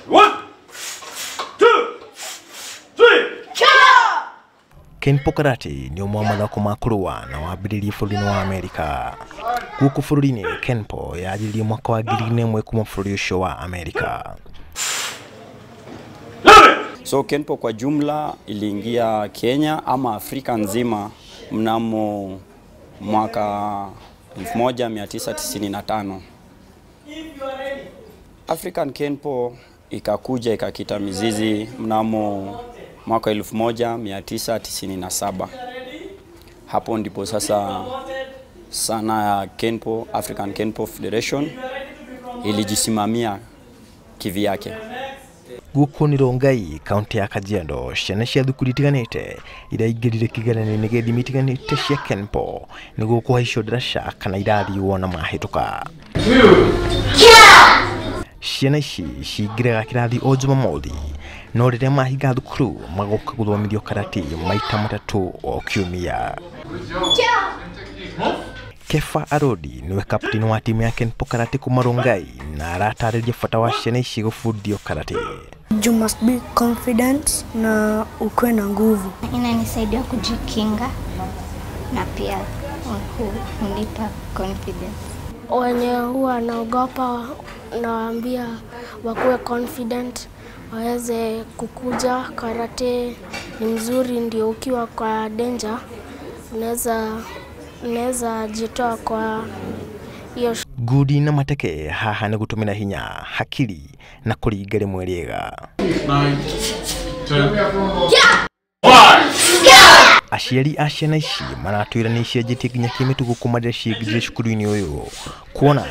1, 2, 3. Kenpo Karate ni ũmwe wa mathako ma kũrũa na wambĩrĩirie bũrũri-inĩ wa Amerika. Gũkũ bũrũri-inĩ Kenpo yanjĩrĩirie mwaka wa 2001 kuma bũrũri ũcio wa Amerika. So Kenpo kwa jumla iliingia Kenya ama Afrika nzima mnamo mwaka 1995. African Kenpo ikakuja ikakita mizizi mnamo mwaka 1997. Hapo ndipo sasa sana ya Kenpo, African Kenpo Federation ilijisimamia kivyake. Gũkũ nĩ Rongai, kaunti ya Kajiado, ciana cia thukuru itiganĩte iria ingĩrire kĩgeranio-inĩ gĩa ithimi itiganĩte cia Kenpo nĩguo kũhaicio ndaraca kana irathi wona mahĩtũka. Ciana ici cingĩraga kĩrathi o Jumamothi, no rĩrĩa mahinga thukuru magoka gũthomithio karate maita matatũ o kiumia. Kefa Arodi niwe kapteni wa timu ya Kenpo Karate kuma Rongai na aratarĩria bata wa ciana ici gũbundithio karate. You must be confident na ukuwe na nguvu. Inanisaidia kujikinga na pia hunipa confidence. Wenye huwa naogopa nawaambia wakuwe confident, waweze kukuja. Karate ni mzuri, ndio ukiwa kwa danger unaweza jitoa kwa hiyo. Ngudi na mateke haha nĩ gũtũmĩra hinya, hakiri na kũringa rĩmwe rĩega. Aciari a ciana ici maratwĩra nĩ icenjetie nginya kĩmĩtugo kuma rĩrĩa ciaingĩrire cukuru-inĩ ũyũ, kuona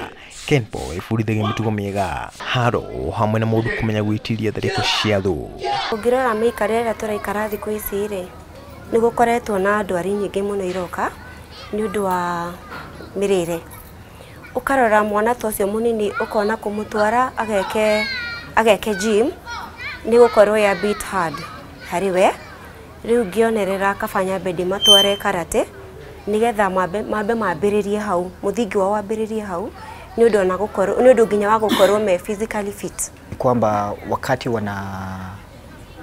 Kenpo ĩbundithagia mĩtugo mĩega, haro hamwe na mũndũ kũmenya gwĩtiria tharĩko cia thũ. Ũngĩrora mĩikarĩre ĩrĩa tũraikara thikũ ici rĩ, nĩ gũkoretwo na ndwari nyingĩ mũno iroka nĩ ũndũ wa mĩrĩre. Ũkarora mwana ta ũcio mũnini ũkona kũmũtwara ageke gym nĩ gũkorwo ya bit hard harĩ we. Rĩu ngĩonerera kaba nyambe ndĩmatware karate nĩgetha mambe mambĩrĩrie hau, mũthingi wao wambĩrĩrie hau, nĩ ũndũ ona gũkorwo nĩ ũndũ nginya wa gũkorwo me physically fit. Kwamba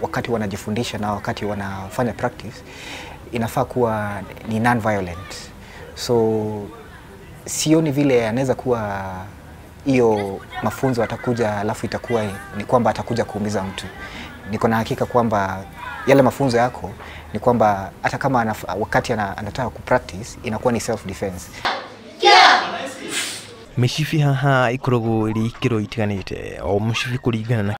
wakati wanajifundisha na wakati wanafanya practice inafaa kuwa ni non-violent. So sioni vile anaweza kuwa hiyo mafunzo atakuja alafu itakuwa ni kwamba atakuja kuumiza mtu. Niko na hakika kwamba yale mafunzo yako ni kwamba hata kama wakati anataka kupractice inakuwa ni self defense. Mĩcibi haha ĩkoragwo ĩrĩ ikĩro itiganĩte, o mũcibi kũringana na